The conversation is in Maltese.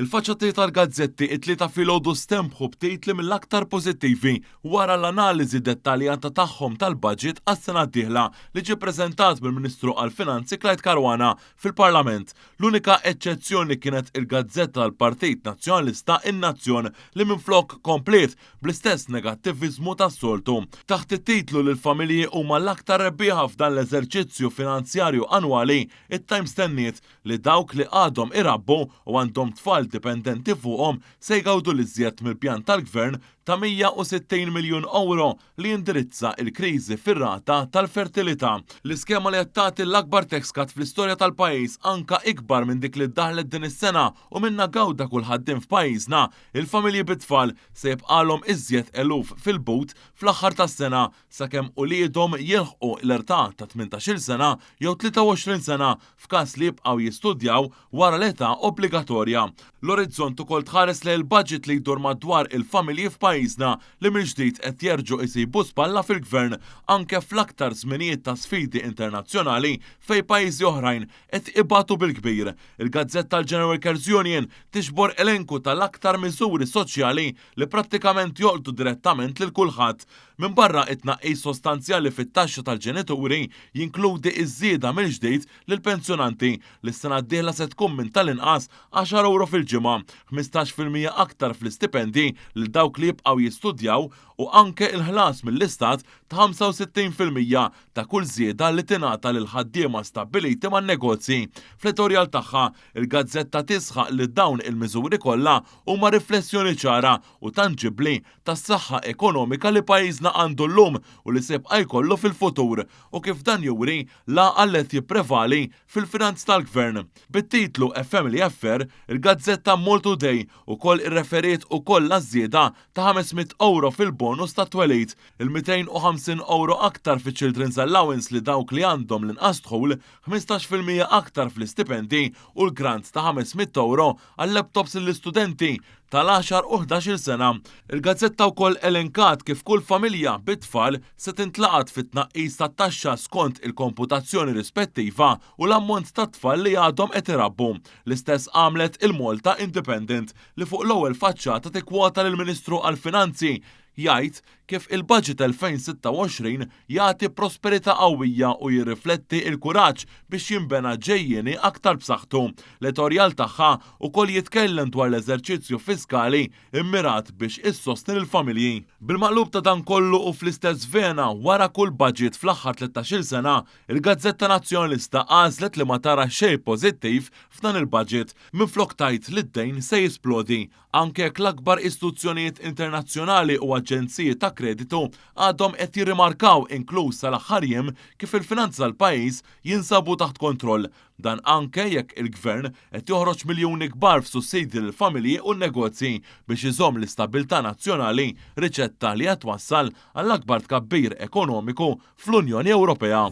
Il-faċċati tal-gazzetti it-Tlieta filgħodu stenbħu b'titli mill-aktar pożittivi wara l-analiżi dettaljata tagħhom tal-budget għas-sena d-dieħla li ġie ppreżentat mill-Ministru għall-Finanzi Clyde Caruana fil-Parlament. L-unika eċċezzjoni kienet il-gazzetta tal-Partit Nazzjonalista In-Nazzjon li minflok kompliet bl-istess negattiviżmu tas-soltu. Taħt it-titlu li l-familji huma l-aktar rebbieħa f'dan l-eżerċizzju finanzjarju annwali, it-Times tenniet li dawk li għadhom irabbu u għandhom tfal dipendenti fuqhom se jgawdu l-iżjed mill-pjan tal-Gvern ta' 160 miljun ewro li jindirizza l-kriżi fir-rata tal-fertilità. L-iskema li qed tagħti l-akbar tax cut fl-istorja tal-pajjiż anka ikbar minn dik li ddaħħlet din is-sena u minnha gawda kull ħaddiem f'pajjiżna, il-familji bit-tfal se jibqgħalhom iżjed eluf fil-but fl-aħħar tas-sena sakemm uliedhom jilħqu l-età ta' 18-il sena jew 23 sena f'każ li jibqgħu jistudjaw wara l-età obbligatorja. L-Orizzont ukoll tħares lejn il-budget li jdur madwar il-familji f'pajjiżna li mill-ġdid qed jerġgħu isibu spalla fil-Gvern anke fl-aktar żminijiet ta' sfidi internazzjonali fejn pajjiżi oħrajn qed ibatu bil-kbir. Il-gazzetta l-General Workers Union tiġbor elenku tal-aktar miżuri soċjali li prattikament jolqtu direttament lil kulħadd. Minbarra t-tnaqqis sostanzjali fit-taxxa tal-ġenituri, jinkludi ż-żieda mill-ġdid lill-pensjonanti li s-sena d-dieħla se tkun minn tal-inqas għaxar ewro fil-ġimgħa, 15% aktar fl-istipendji lil dawk li jibqgħu jistudjaw u anke l-ħlas mill-Istat ta' 65% ta' kull żieda li tingħata lill-ħaddiema stabbiliti man-negozji. Fl-editorjal tagħha, il-gazzetta tisħaq li dawn il-miżuri kollha huma riflessjoni ċara u tanġibbli tas-saħħa ekonomika li pajjiżna għandu llum u li se jibqa' jkollu fil-futur u kif dan juri l-għaqal li qed jipprevali fil-finanzi tal-Gvern. Bit-titlu A Family Affair, il-gazzetta Maltoday ukoll irreferiet ukoll għaż-żieda ta' 500 ewro fil-bonus tat-twelid, il-250 ewro aktar fiċ-Children's Allowance li dawk li għandhom l-inqas dħul, 15% aktar fl-istipendji u l-grant ta' 500 ewro għal-laptops lill-istudenti tal-għaxar u 11-il sena. Il-gazzetta wkoll elenkat kif kull familja bi tfal se tintlaqat fit-tnaqqis tat-taxxa skont il-komputazzjoni rispettiva u l-ammont ta' tfal li għadhom qed irabbu. L-istess għamlet il-Malta Independent li fuq l-ewwel faċċata tikkwota lill-Ministru għall-Finanzi jgħid kif il-Budget 2026 jagħti prosperità qawwija u jirrifletti l-kuraġġ biex jinbena ġejjieni aktar b'saħħtu. L-editorjal tagħha wkoll jitkellem dwar l-eżerċizzju fiskali mmirat biex issostni lill-familji. Bil-maqlub ta' dan kollu u fl-istess vena, wara kull budget fl-aħħar 13-il sena, il-gazzetta Nazzjonalista għażlet li ma tara xejn pożittiv f'dan il-budget, minflok tgħid li d-dejn se jisplodi anke jekk l-akbar istituzzjonijiet internazzjonali u aġenziji ta' kreditu għadhom qed jirrimarkaw inkluż sal-aħħar jiem kif il-finanzi tal-pajjiż jinsabu taħt kontroll. Dan anke jekk il-Gvern qed joħroġ miljuni kbar f'sussidji lill-familji u n-negozji biex iżomm l-istabbiltà nazzjonali, riċetta li qed twassal għall-akbar tkabbir ekonomiku fl-Unjoni Ewropea.